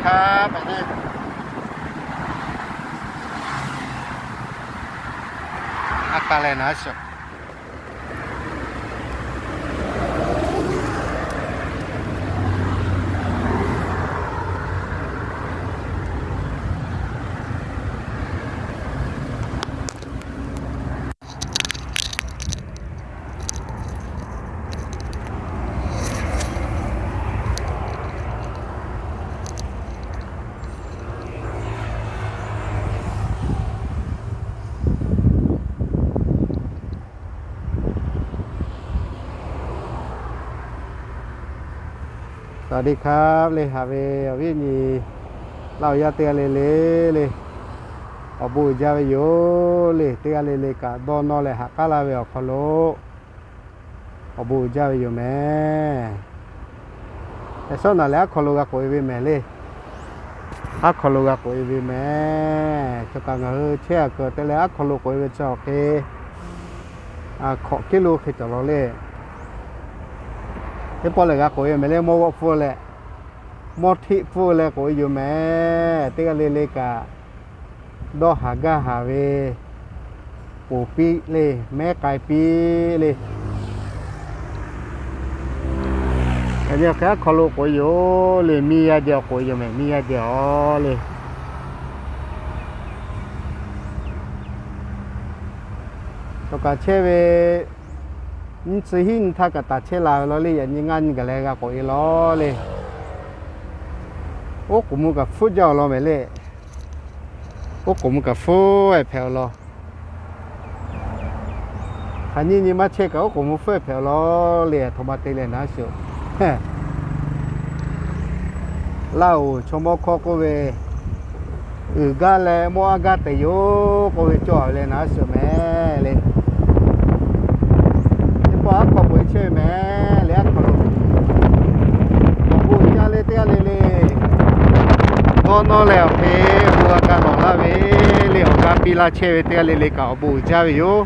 A kaˇ leh naˍ a shuˍ. สวัสดีครับ le, haꞈ ve awˬ viˉ awˬ nyi Laˇ huˍ yaˇ teˇ g'aˇ le le, le, awˬ bon uiˍ jaˇ ve yoˬ le. Teˇ g'aˇ le le kaꞈ dawˇ nawˇ leh haꞈ k'aˉ laˇ ve awˬ hk'aw lo awˬ bon uiˍ jaˇ ve yoˬ mehˍ. Eˬ, sawˉ naˍ lehˬ aˉ hk'aw lo g'a k'oꞈ e ve mehˍ le. Aˉ hk'aw lo g'a k'oꞈ e ve mehˍ. Chaw kaꞈ ngaˬ hui chehˇ a kuiˬ te leh aˉ hk'aw lo k'oꞈ e ve chi awˬ hk'e, hkawꞈ kiˉ lo hk'e cawˬ law le. Teˇ pawˆ lehˬ g'a k'oꞈ e mehˍ le, mawˇ g'awˆ hpfuhˇ leh mawˇ hteˆ hpfuhˇ leh k'oꞈ e yoˬ mehˍ. Teˇ g'aˇ le le kaꞈ dawˇ haˍ gaˇ haˍ ve, ponˬ piˇ le, mehˉ k'ai piˇ le. Yaꞈ nyi awˬ hk'e aˉ hk'aw lo k'oꞈ e yoˬ le, miˇ yaˇ jehˬ k'oꞈ e yoˬ mehˍ, miˇ yaˇ jehˬ aw le. Chaw kaꞈ chehˇ ve nyiˇ chi hiˉ nyi htaˇ kaꞈ taˍ chehˇ la ve law le, yaꞈ nyi ngaˇ nyi gaˬ leh g'a k'oꞈ e law le. Oˉ k'oˍ mvuh kaꞈ hpfuhˇ jaˇ awˬ lawn mehˍ le. Oˉ k'oˍ mvuh kaꞈ hpfuhˇ ehˍ hpehꞈ awˬ lawn. Hk'aˬ nyiˇ nyi maˇ chehˇ kaꞈ oˉ k'oˍ mvuh hpfuhˇ ehˍ hpehꞈ awˬ lawn le, aˬ htoꞈ ma te leh naˍ a shuˍ. Laˇ huˍ chaw mawˇ hkawˇ k'oˆ ve, uiˍ gaˇ leh mawˇ aˉ gaˇ te yoˬ k'oˆ ve cawˬ ve le naˍ a shuˍ mehˍ le. Teˇ pawˆ aˉ hk'aw k'oꞈ e chehˇ ve mehˍ le, aˉ hk'aw lo awˬ bon uiˍ jaˇ le teˇ g'aˇ le le. Dawˇ nawˇ leh awˬ hk'e bon g'a ga lawˬ laˇ ve le, awˬ g'aˇ piˇ laˇ chehˇ ve teˇ g'aˇ le le kaꞈ awˬ bon uiˍ jaˇ ve yoˬ.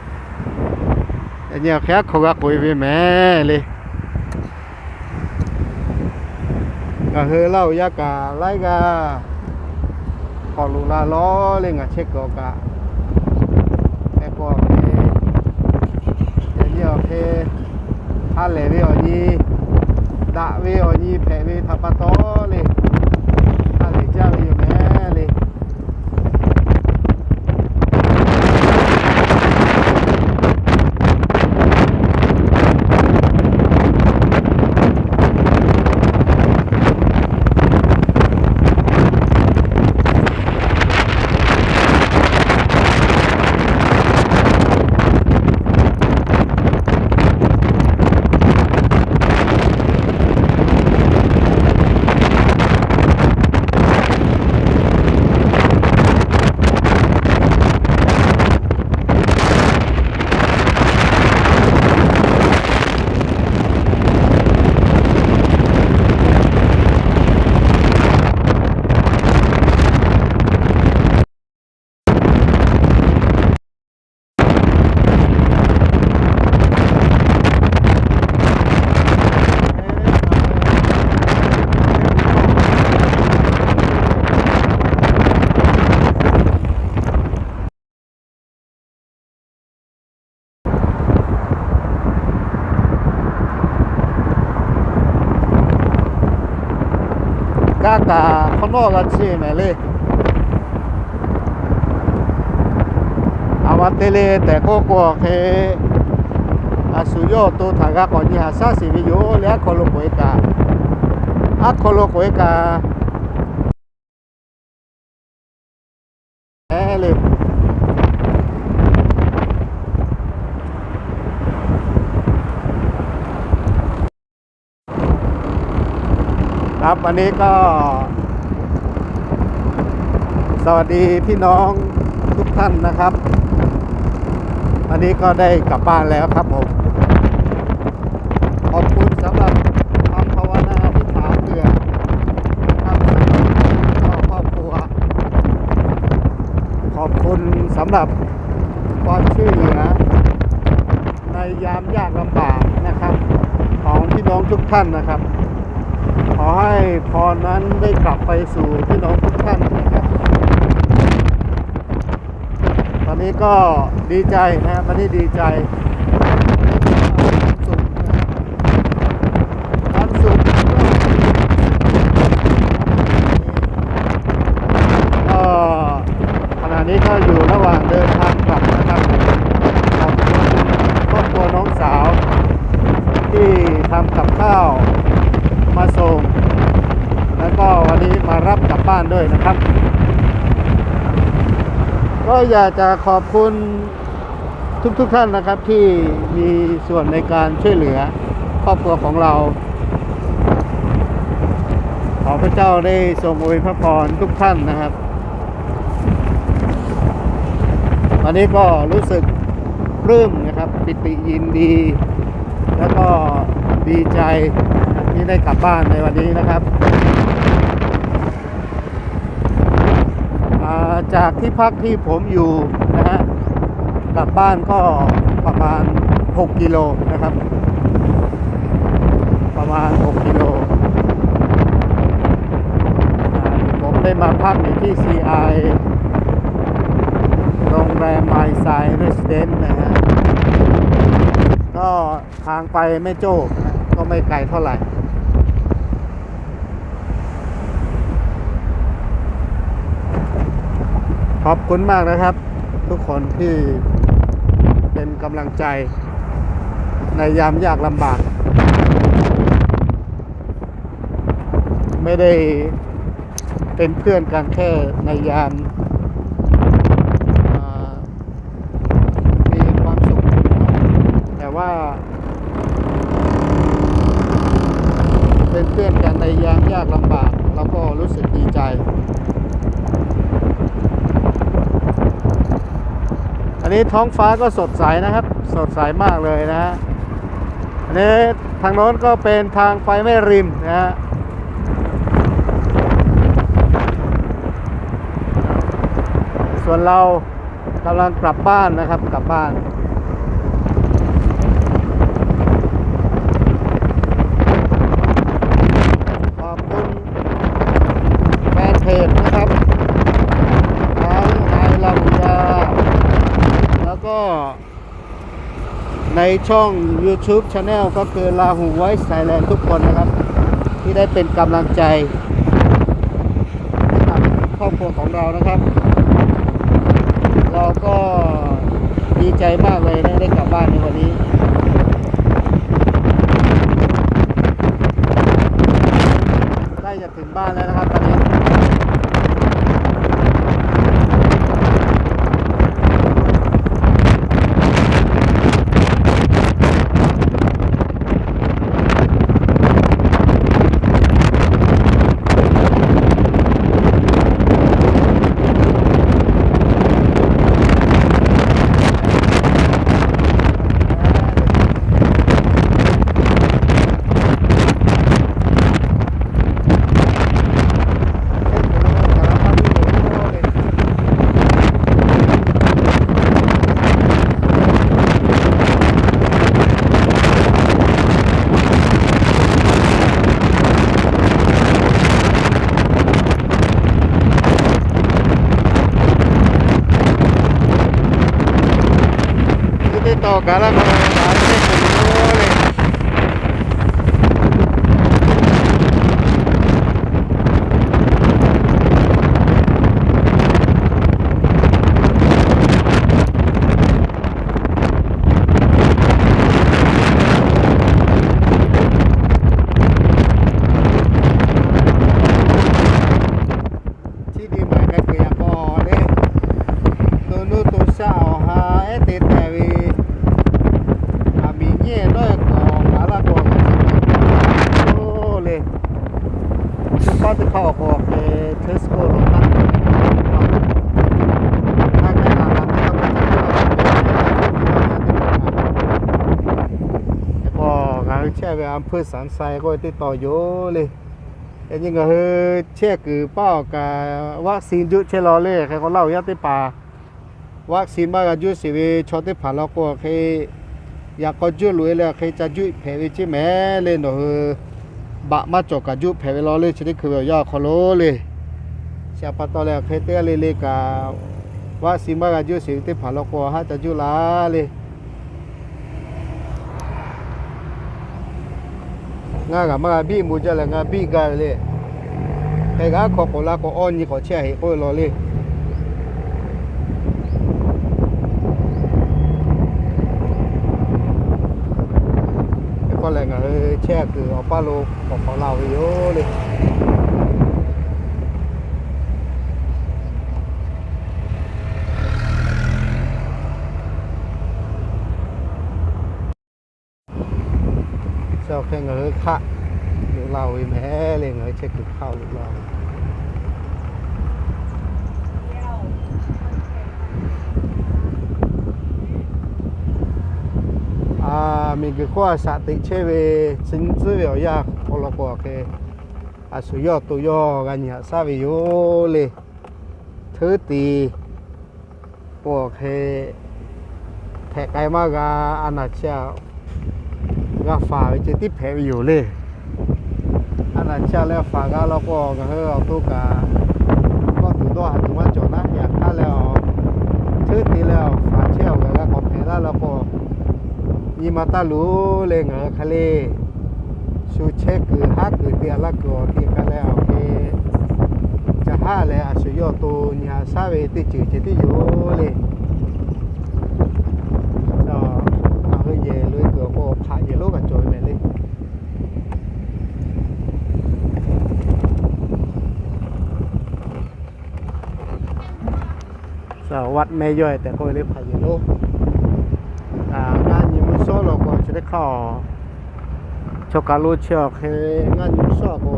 Yaꞈ nyi awˬ hk'e aˉ hk'aw g'a k'oꞈ e ve mehˍ le. Ngaˬ hui Laˇ huˍ yaˇ kaꞈ laiˉ g'aˇ k'awꞈ loꞈ la lawˬ le, ngaˬ chehˇ kuiˬ awˬ kaꞈ. Hk'e k'o awˬ hk'e, yaꞈ nyi awˬ hk'e, ha lehˬ ve awˬ nyi, daꞈ ve awˬ nyi hpehꞈ ve htaꞈ pa taw le, ha lehˬ jaˇ ve yoˬ mehˍ le. Kaˇ kaꞈ hk'awꞈ nawˉ g'a chi mehˍ le. Aˬ ma te le tehꞈ k'oˆ k'o awˬ hk'e, a shu yawˇ awˬ to htaꞈ g'a k'awꞈ nyi haˍ shaˉ shiˍ ve yoˬ le. Aˉ hk'aw lo k'oꞈ e kaꞈ, aˉ hk'aw lo k'oꞈ e kaꞈ, le. Anˇ, ครับ อันนี้ก็ สวัสดีพี่น้องทุกท่านนะครับ อันนี้ก็ได้กลับบ้านแล้วครับผม ขอบคุณสำหรับคำภาวนาอธิษฐานเผื่อนะครับ สำหรับครอบครัว ขอบคุณสำหรับความช่วยเหลือในยามยากลำบากนะครับ ของพี่น้องทุกท่านนะครับ ขอ ขอให้พรนั้นได้กลับไปสู่พี่น้องทุกท่านนะครับ ตอนนี้ก็ดีใจนะฮะ วันนี้ดีใจ ความสุข ก็ขณะนี้ก็อยู่ระหว่างเดินทางกลับนะครับ ขอบคุณครอบครัวน้องสาว ที่ทำกับข้าวมาส่ง แล้วก็วันนี้มารับกลับบ้านด้วยนะครับ ก็อยากจะขอบคุณทุกๆท่านนะครับ ที่มีส่วนในการช่วยเหลือครอบครัวของเรา ขอพระเจ้าได้ทรงอวยพระพรทุกท่านนะครับ วันนี้ก็รู้สึกปลื้มนะครับ ปิติยินดี แล้วก็ดีใจนะครับที่ได้กลับบ้านในวันนี้นะครับ อ่า จากที่พักที่ผมอยู่นะฮะ กลับบ้านก็ประมาณ หก กิโลนะครับ ประมาณ หก กิโล อ่า ผมได้มาพักอยู่ที่ ซี ไอ โรงแรม Mile Side Residence นะฮะ ก็ทางไปแม่โจ้นะ ก็ไม่ไกลเท่าไหร่ ขอบคุณมากนะครับ ทุกคนที่เป็นกำลังใจในยามยากลำบาก ไม่ได้เป็นเพื่อนกันแค่ในยาม อ่า มีความสุข แต่ว่าเป็นเพื่อนกันในยามยากลำบาก เราก็รู้สึกดีใจ อันนี้ท้องฟ้าก็สดใสนะครับ สดใสมากเลยนะฮะ อันนี้ทางโน้นก็เป็นทางไปแม่ริมนะฮะ ส่วนเรากำลังกลับบ้านนะครับ กลับบ้าน ขอบคุณแฟนเพจนะครับ ทั้งไอลาหูยา แล้วก็ในช่อง YouTube Channel ก็คือ Lahu Voice Thailand ทุกคนนะครับ ที่ได้เป็นกำลังใจให้กับครอบครัวของเรานะครับ เราก็ดีใจมากเลยนะ ได้กลับบ้านในวันนี้ ใกล้จะถึงบ้านแล้วนะครับ ตอนนี้ Teˇ tawˇ kaꞈ laˇ k'o, teˇ tawˇ le. Chi di maˬ k'ai peuˬ yaꞈ k'aw le, to nuˇ to shaˆ awˬ ha ehˉ te tehˬ ve, aˬ miˍ nyiˇ nawˉ k'awꞈ gaˬ laˇ k'o, le, teˇ hpaˍ teˇ hpaˍ awˬ k'o, Tesco lo taˇ, k'o ngaˬ hui chehˇ ve อำเภอสันทราย k'oˆ ve teˇ tawˇ yoˬ le. Yaꞈ nyi ngaˬ hui chehˇ kuiˬ paˇ awˬ kaꞈ, vaccine juˆ chehˇ law le, hk'e k'o laˇ oˬ yaˇ teˇ hpaˍ vaccine maˇ g'a juˆ sheˍ ve chaw teˇ hpaˍ law k'o hk'e, yaꞈ k'aw juˆ loꞈ e leh hk'e ca juˆ hpehꞈ ve ceˇ mehˍ le nawˬ hui. baꞈ maˇ cawˬ kaꞈ juˆ hpehꞈ ve law le, chi teˇ hkui ve awˬ yanˇ awˬ hk'aw lo le. Chi a pa taw leh awˬ hk'e teˇ g'aˇ le le kaꞈ, vaˆ si maˇ g'a juˆ sheˍ ve teˇ hpaˍ law k'o, haˆ ca juˆ la le. Ngaˇ g'aꞈ maˇ g'a biˆ mvuh jaˇ leh ngaˇ biˆ gaˇ ve le. Hk'e g'a hk'aw k'oꞈ la k'o, awˇ nyi k'awꞈ chehˇ a heꞈ k'oˆ ve law le. Hk'e k'oˆ leh ngaˬ hui chehˇ kuiˬ awˬ paˇ lo k'awꞈ k'awꞈ la-oˬ ve yoˬ le. Chi awˬ hk'e ngaˬ hui hk'aˆ loꞈ la-oˬ ve mehˍ le, ngaˬ hui chehˇ kuiˬ hk'aˆ loꞈ la-oˬ. Miˬguiˬ hk'oˆ a shaꞈ teꞈ chehˇ ve chi nyi tcuhˉ ve awˬ yanˇ awˬ lawn k'o, awˬ hk'e a shu yawˇ awˬ to yawˇ g'a nyi haꞈ shaˉ ve yoˬ le. Hteuˉ te k'o, awˬ hk'e htehꞈ k'ai maˇ g'a, a naˬ chi a g'a faˍ ve ceh tiˉ hpehꞈ ve yoˬ le. A naˬ chi a leh faˍ g'a law k'o, ngaˬ hui awˬ to kaꞈ kawˆ tuˬ dawˇ haˍ tuˬ maˇ cawˬ naˉ, yaꞈ hk'aˇ leh a hteuˉ te leh awˬ faˍ chehˇ awˬ g'aˬ g'a k'awꞈ hpehꞈ laˇ law k'o, nyi ma taˇ luˬ le. Ngaˬ hui hk'e le shu chehˇ kuiˬ haˉ kuiˬ te a laˇ kuiˬ awˬ ti k'ai leh awˬ hk'e, ca haˉ leh a shu yawˇ awˬ to nyi haꞈ shaˉ ve teˇ ceuˬ ceh tiˉ yoˬ le. Ngaˬ hui yehˬ loꞈ-e kuiˬ awˬ k'o hk'aꞈ yehˬ lonˉ kaꞈ cawˬ ve mehˍ le. Vaˆ mehˇ yawˇ-e tehꞈ k'oˆ ve le hk'aꞈ yehˬ lonˉ. Ngaˇ nyi mvuhˇ shawˉ law k'o chi teˇ hk'aˇ, chaw kaˬ lo chi awˬ hk'e ngaˇ nyi mvuhˇ shawˉ k'o,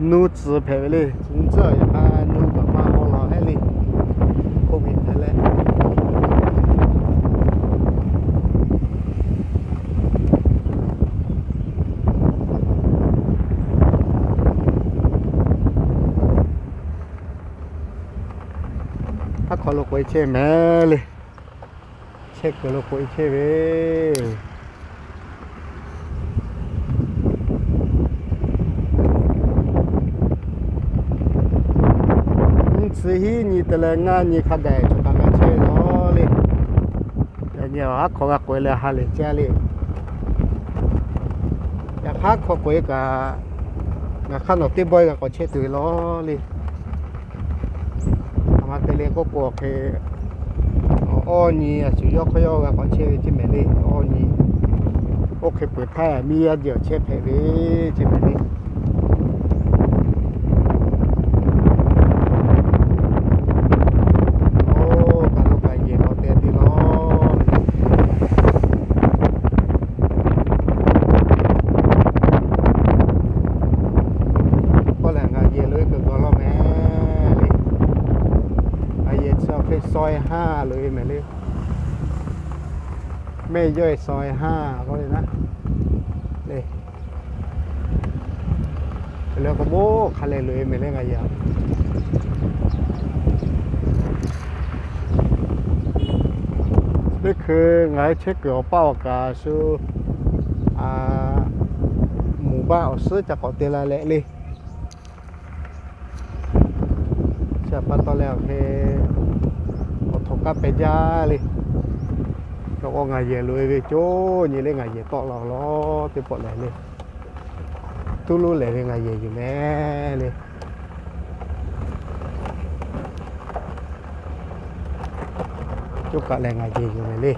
nuˇ tcuh hpehꞈ ve le. Nyi tcuhˉ yaꞈ hk'aˇ nuˇ kaꞈ maˇ haw la heˆ le. Hk'oˆ ve hpehꞈ leh aˉ hk'aw lo k'oꞈ-e chehˇ mehˍ le. Chehˇ kuiˬ lo k'oꞈ-e chehˇ ve. Nyi tcuh hiˉ nyi te leh ngaˇ nyi hk'a dehꞈ chaw kaꞈ g'a chehˇ ve law le. Yaꞈ nyi aˉ hk'aw g'a k'oꞈ-e leh ha lehˬ caˇ le. Yaꞈ hk'aˇ hk'aw k'oꞈ-e kaꞈ, ngaˬ hk'aˇ nawˬ teˇ bawehˇ g'a k'awꞈ chehˇ tuˬ ve law le. A ma te le k'oˆ k'o, awˬ hk'e awˇ nyi a shu yawˇ hk'aw yawˇ g'a k'awꞈ chehˇ ve ceˇ mehˍ le. Awˇ nyi oˇ hk'e peuˬ htaˇ miˇ yaˇ jeˬ awˬ chehˇ hpehꞈ ve ceˇ mehˍ le. Oˇ kaˬ lo kaꞈ yehˬ k'awꞈ te te law. K'oˆ lehˬ, ngaˬ yehˬ loꞈ-e kuiˬ gawˬ law mehˍ le. Ngaˬ yehˬ chi awˬ hk'e saweh haˇ loꞈ-e mehˍ le. Mehˇ yawˇ-e saweh haˇ k'oˆ le naˉ le. Leh k'o bon hk'a leh loꞈ-e mehˍ le ngaˬ yehˬ. Teˇ hkui ngaˬ hui chehˇ kuiˬ awˬ paˇ awˬ kaꞈ shu, a, moˍ baˆ awˬ suhˉ ca k'awꞈ te la leh le. Chi pa taw leh awˬ hk'e awˬ htoꞈ kaˇ peh jaˇ le. K'o ngaˬ yehˬ loꞈ-e ve coˇ nyi le, ngaˬ yehˬ tawˆ la law teˇ pawˆ lehˬ le. Tuˉ lonˉ lehˬ ve ngaˬ yehˬ yuˬ mehˍ le. Coˇ kaꞈ lehˬ ngaˬ yehˬ yuˬ mehˍ le.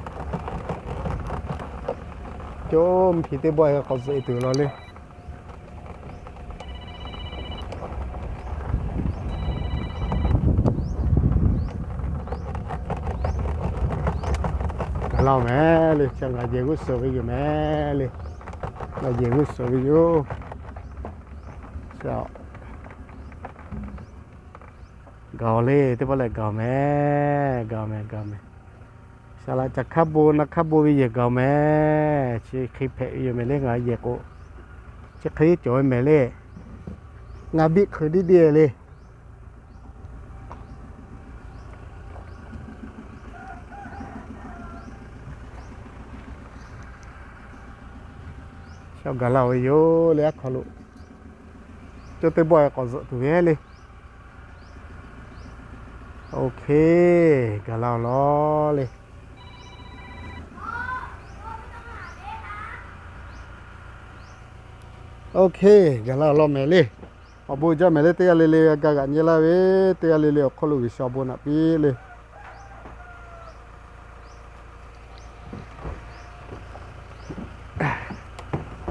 Coˇ mvuhˇ hpi teˇ bawˆ-e k'awꞈ zuhꞈ-e tuˬ law le. Gaˬ la-oˬ mehˍ le, chi ngaˬ yehˬ g'uˇ suhˍ ve yoˬ mehˍ le. Ngaˬ yehˬ g'uˇ suhˍ ve yoˬ. Gaˬ le, teˇ pawˆ leh gaˬ mehˍ, gaˬ mehˍ, gaˬ mehˍ. Saˍ laꞈ caˬ hk'aˇ bon naˆ hk'aˇ bon ve yehˬ gaˬ mehˍ. Chi hk'e hpehꞈ ve yoˬ mehˍ le, ngaˬ yehˬ k'o. Chi hk'e cawˬ ve mehˍ le. Ngaˬ biˆ hk'eu diˇ diˇ le. Sha gaˬ la-oˬ ve yoˬ le, aˉ hk'aw lo. Teˇ teˇ bawˆ k'awꞈ zuhꞈ tuˬ ve le. OK, gaˬ la awˬ lawn le. OK, gaˬ la awˬ lawn mehˍ le. Awˬ bon jaˇ mehˍ le, teˇ g'aˇ le le ga g'aꞈ nyi laˇ ve, teˇ g'aˇ le le awˬ hk'aw lo G'uiˬsha awˬ bon naꞈ piˇ le.